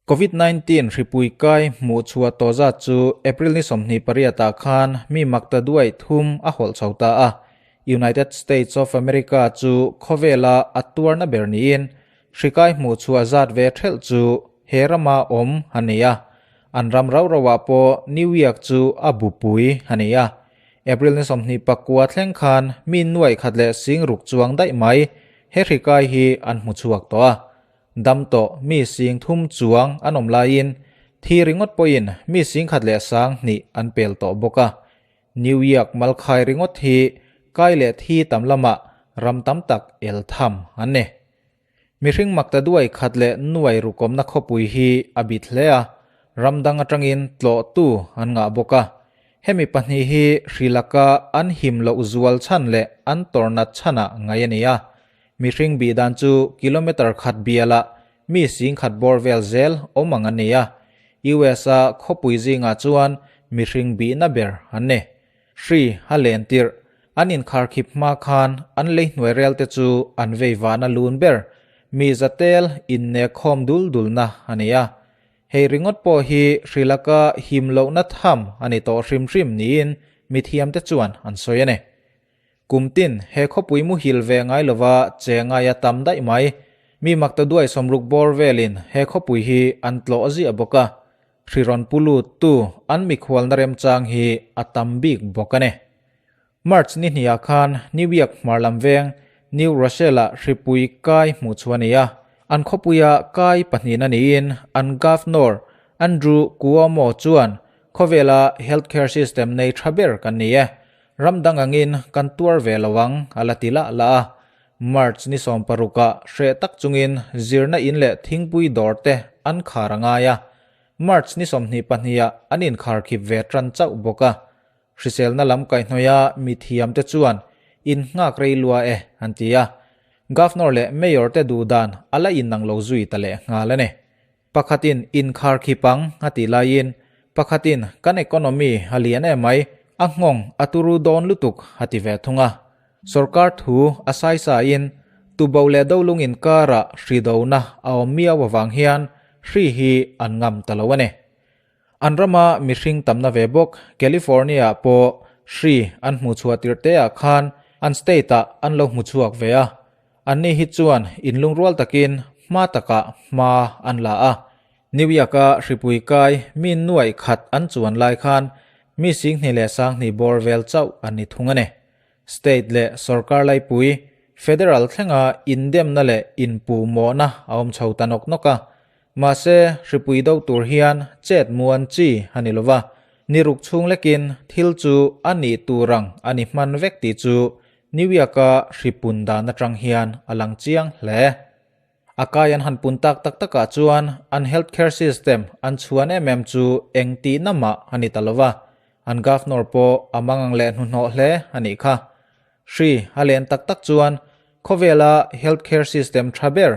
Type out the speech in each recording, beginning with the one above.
Covid 19 hripui kai hmuh chhuah tawh zat chu April ni 28 ah khan mi makta duai thum a hawlh chho ta a. United States of America chu khawvela a tuarna ber niin hri kai hmuh chhuah zat ve thelh chu he rama awm a ni a. An ram rau rauah pawh New York chu a bupui a ni a. April ni 29 thleng khan mi nuai khat leh sing ruk chuang daih mai he hri kai hi an hmu chhuak tawh a. Dam tawh mi sing thum chuang an awm laiin thi ringawt pawhin mi sing khat leh sang hnih an pel tawh bawk a. New York malkhai ringawt hi kai leh thi tam lamah ram tam tak el tham an ni. Mihring makta duai khat leh nuai rukawmna khawpui hi a bit hle a, ram dang atangin tlawhtu an ngah bawk a. Hemi pahnih hi hri laka an him loh zual chhan leh an tawrnat chhanah ngaih a ni a. Mihring bih dan chu kilometre khat bialah mi sing khat bawr vel zel awm ang an ni a, US-a khawpui zingah chuan mihring bihna ber an ni. Hri a len tirh, an inkharkhip hma khan an lei hnuai rel te chu an vei vana lun ber, mi zatel innek khawm dul dulna a ni a. Hei ringawt pawh hi hri laka him lohna tham a ni tawh hrim hrim niin mithiamte chuan an sawi a ni. Kum tin, he khawpui muhil ve ngai lova che ngai a tam daih mai. Mi makta duai sawmruk bawr velin he khawpui hi an tlawh ziah bawk a. Hri rawn pu lut tu an mikhualna remchang hi a tam bik bawk a ni. March ni hniah khan New York hmar lam veng New Rochelle-ah hripui kai hmuh chhuah a ni a. An khawpuia kai pahnihna niin an Governor Andrew Cuomo chuan khawvela healthcare system nei tha ber kan ni e. Ram dang angin kan tuar ve lo ang, a la ti lah lah a. March ni 16 ah hreh tak chungin zirna in leh thingpui dawr te an khar a ngai a. March ni 22 ah an inkhar khip ve tan chauh bawk a. Hriselna lam kaihhnawih a mithiam te chuan in nghak rei lua e an ti a. Governor leh Mayor te duh dan a la inang lo zui ta leh nghal a ni. Pakhatin inkhar khip ang a tih laiin pakhatin kan economy a lian em mai, a nghawng a turu dawn lutuk a ti ve thung a. Sorkar thu a saisain tubo leh dolung inkarah hri dona a awm miau avang hian hri hi an ngam ta lo a ni. An rama mihring tamna ve bawk California-ah pawh hri an hmuhchhuah tirh teah khan an state-ah an lo hmuchhuak ve a. Anni hi chuan inlungrual takin hma takah hma an la a. New York-a hripui kai mi nuaih khat an chuan lai khan mi singhnih leh sanghnih bawr vel chauh an ni thung a ni. State leh sorkar laipui, federal thlenga indemna leh inpuhmawhna a awm chho ta nawk nawk a. Mahse, hripui do tur hian chet muan chi a ni lova, ni ruk chhung lekin thil chu a nih tur ang a ni hman vek tih chu New York-a hri pun dan atang hian a lang chiang hle. A kai an han pun tak tak takah chuan an healthcare system an chhuan em em chu eng tihna mah a ni ta lova, an governor pawh a mangang leh hnuhnawh hle a nih kha. Hri a len tak tak chuan khawvela healthcare system tha ber,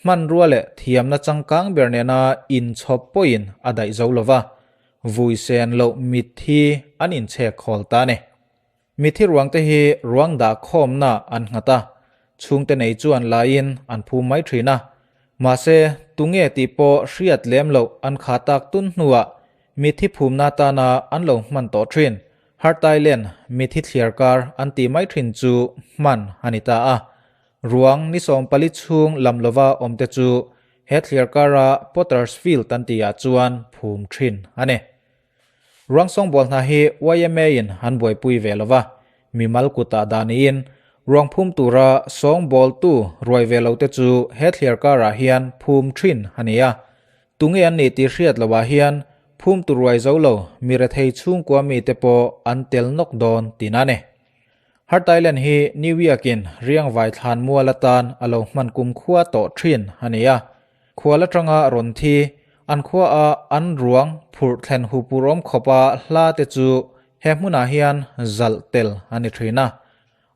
hmanrua leh thiamna changkang ber nena inchhawp pawhin a daih zo lova, vui sen loh mitthi an inchhek khawl ta a ni. Mithi ruangte hi ruang dah khawmna an nghat a, chhungte nei chuan laiin an phum mai thin a. Mahse, tunge tih pawh hriat lem loh an kha tak tun hnuah mithi phumna atana an lo hman tawh thin. Hartailen mithi thliar kar an tih mai thin chu hman a ni ta a. Ruang ni 14 chhung lam lova awmte chu he thliar kara Potter's Field an tihah chuan phum thin a ni. Ruangsawngbawl hna hi YMA in an buaipui ve lova, mimal kutah dah niin ruang phum tura sawngbawltu ruai ve lote chu he thliar karah hian phum thin a ni a. Tunge an nih tih hriat loah hian phum tu ruai zo lo mi rethei chhungkua mite pawh an tel nawk dawn tihna a ni. Hart Island hi New York in riangvai thlan mual atan a lo hman kum khua tawh thin a ni a. Khual atanga rawn thi, an khua a an ruang phurh thlen hu purawm khawpa hla te chu he hmunah hian zalh tel a ni thin a.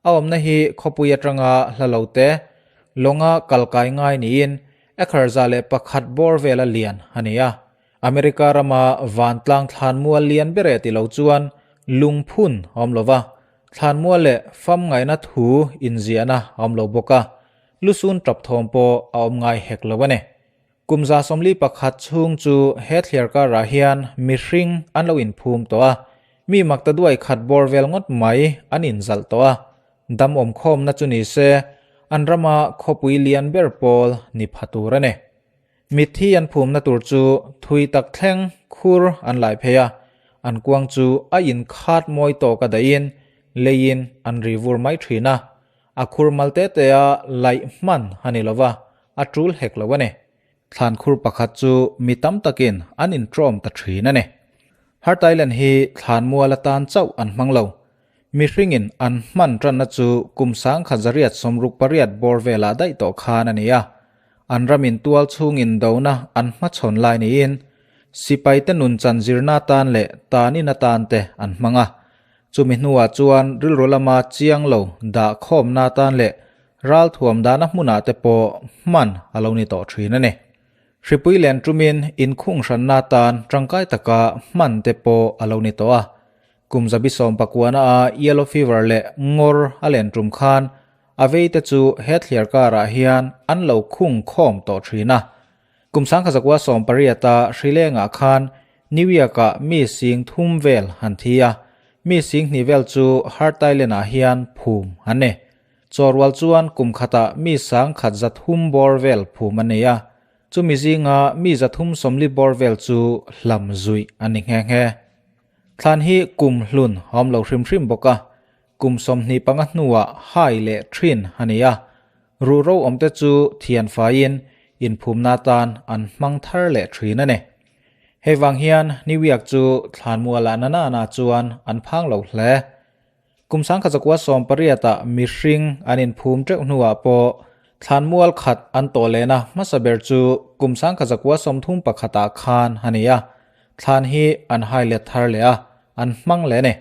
A awmna hi khawpui atanga hla lo te, lawnga kal kai ngai niin acre 101 bawr vela lian a ni a. America rama vantlang thlanmual lian ber e ti lo chuan lungphun a awm lo va, thlanmual leh fam ngaihna thu inziahna a awm lo bawk a. Lusun tap thawm pawh a awm ngai hek lo a ni. Kum 41 chhung chu he thliar karah hian mihring an lo inphum tawh a, mi maktaduai khat bawr vel ngawt mai an inzalh tawh a. Dam awmkhawmna chu ni se, an rama khawpui lian ber pawl ni pha tur a ni. Mitthi an phumna tur chu thui tak thleng khur an lai phei a, an kuang chu a inkhat mawi tawk a dahin leiin an ri vur mai thin a. A khur mal te te a laih hman a ni lova, a tul hek lo a ni. Thlan khur pakhat chu mi tam takin an intrawm ta thin a ni. Hart Island hi thlan mual atan chauh an hmang lo. Mihringin an hman tanna chu kum 1868 bawr velah daih tawh khan a ni a. An ramin tual chhungin dona an hmachhawn lai niin sipaite nun chan zirna atan leh tanin atan te an hmang a. Chumi hnuah chuan rilru lama chiang lo dah khawmna atan leh ral thuam dahna hmunah te pawh hman a lo ni tawh thin a ni. Hripui len tumin inkhung hranna atan tangkai taka hman te pawh a lo ni tawh a. Kum 19 a yellow fever leh ngawr a len tum khan a vei te chu he thliar karah hian an lo khung khawm tawh thin a. Kum 1918 a hrilengah khan New York-ah mi 30,000 vel han thi a, mi 2,000 vel chu Hart Island-ah hian phum an ni. Chawrual chuan kum khatah mi 130,000 bawr vel phum an nei a, chumi zinga mi 340 bawr vel chu hlam zuih an ni nghe nghe. Thlan hi kum hlun a awm lo hrim hrim bawk a, kum 25 hnuah hai leh thin a ni a, ruhro awmte chu thian faiin inphumna atan an hmang thar leh thin a ni. Hei vang hian New York chu thlan mualah na na na chuan an phang lo hle. Kum 1918 ah mihring an inphum teuh hnuah pawh thlan mual khat an tawh lehna hmasa ber chu kum 1931 ah khan a ni a, thlan hi an hai let thar leh a, an hmang leh a ni.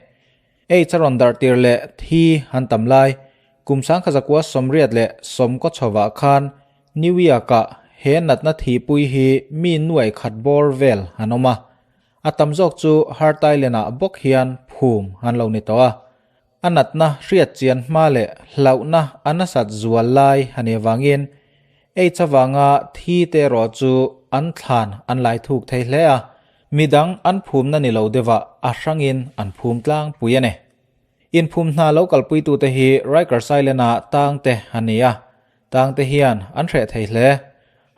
Aids a rawn darh tir leh thi an tam lai kum 1980 leh sawm kaw chhovah khan New York-ah he natna thihpui hi mi nuai khat bawr vel an awm a. A tam zawk chu Hart Island-ah bawk hian phum an lo ni tawh a. A natna hriat chian hma leh hlauhna a nasat zual lai a nih avangin AIDS avanga thi te erawh chu an thlan an lai thuk thei hle a, midang an phumna ni lo deuhah a hrangin an phum tlangpui a ni. Inphum hna lo kalpuitute hi Rikers Island-ah tangte an ni a, tangte hian an hreh thei hle.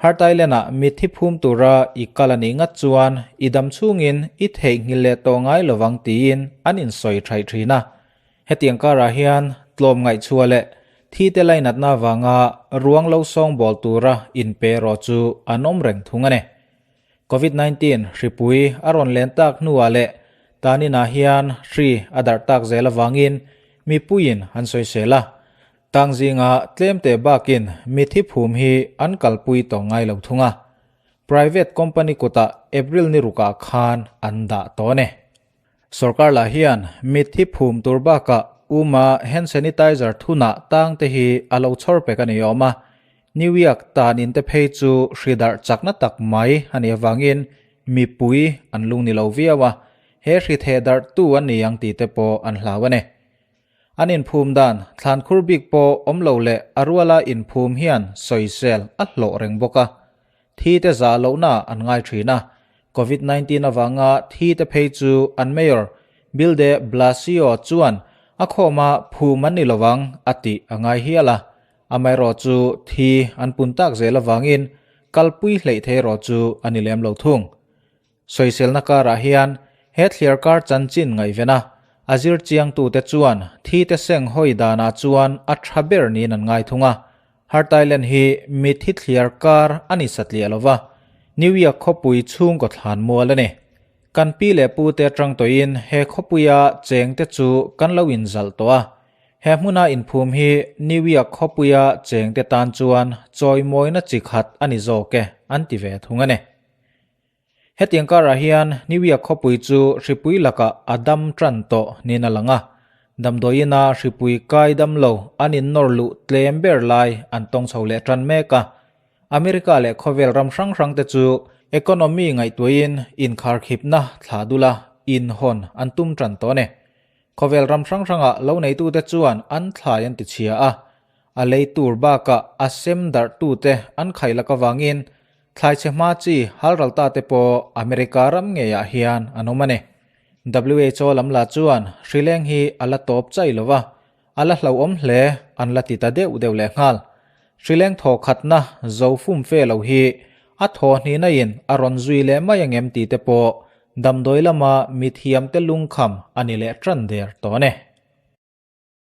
Hart Island-ah mitthi phum tura i kal a nih ngat chuan i dam chhungin i theihnghilh leh tawh ngai lovang tiin an insawi thaih thin a. Hetiang karah hian tlawm ngaihchhuah leh thi te lainatna avanga ruang lo sawngbawl tura inpe erawh chu an awm reng thung a ni. Covid-19 hripui a rawn len tak hnuah leh taninah hian hri a darh tak zel avangin mipuiin an sawisel a. Tang zinga tlemte bakin mithi phum hi an kalpui tawh ngai lo thung a. Private company kutah April ni rukah khan an dah tawh a ni. Sorkar lah hian mithi phum tur bakah uma hand sanitizer thunah tangte hi a lo chhawr pek a ni awm a. New York tanin te phei chu hri darh chakna tak mai a nih avangin mipui an lung ni lo viau a, he hri theh darh tu an ni ang tih te pawh an hlau a ni. An inphum dan thlan khur bik pawh awm lo leh a ruala inphum hian sawisel a hlawh reng bawk a. Thi te zah lohna an ngai thin a, Covid-19 avanga thi te phei chu an Mayor Bill de Blasio chuan a khawma phum an ni lovang a tih a ngai hial a. Amaherawh chu thi an pun tak zel avangin kalpui hleih thei erawh chu a ni lem lo thung. Sawiselna karah hian he thliar kar chanchin ngaihven a, a zir chiangtute chuan thi te seng hawi danah chuan a tha ber niin an ngai thung a. Hart Island hi mithi thliar kar a ni satliah lo va, New York khawpui chhungkaw thlan mual a ni. Kan pi leh pute atang tawhin he khawpuia chengte chu kan lo inzalh tawh a. He hmuna inphum hi New York khawpuia chengte tan chuan chawimawina chi khat a ni zawk e, an ti ve thung a ni. Hetiang karah hian New York khawpui chu hripui lakah a dam tan tawh niin a lang a. Damdawiina hripui kai dam lo an innawr luh tlem ber lai an tawng chho leh tan mek a. America leh khawvel ram hrang hrang te chu economy ngaihtuahin inkharkhipna thlah dula inhawn an tum tan tawh a ni. Khawvel ram hrang hrangah lo neitute chuan an thlai an tichhia a, a lei tur bakah a sem darhtute an khaih lak avangin. Thlai chhe hma chi halral ta te pawh America ram ngeiah hian an awm a ni. WHO lam la chuan hrileng hi a la tawp chai lo va, a la hlauhawm hle an la ti ta deuh deuh leh nghal. Hrileng thaw khatna zo fum fe lo hi a thaw hnihna in a rawn zui leh mai angem tih te pawh damdawi lama mithiamte lungkham a ni leh tan der tawh a ni.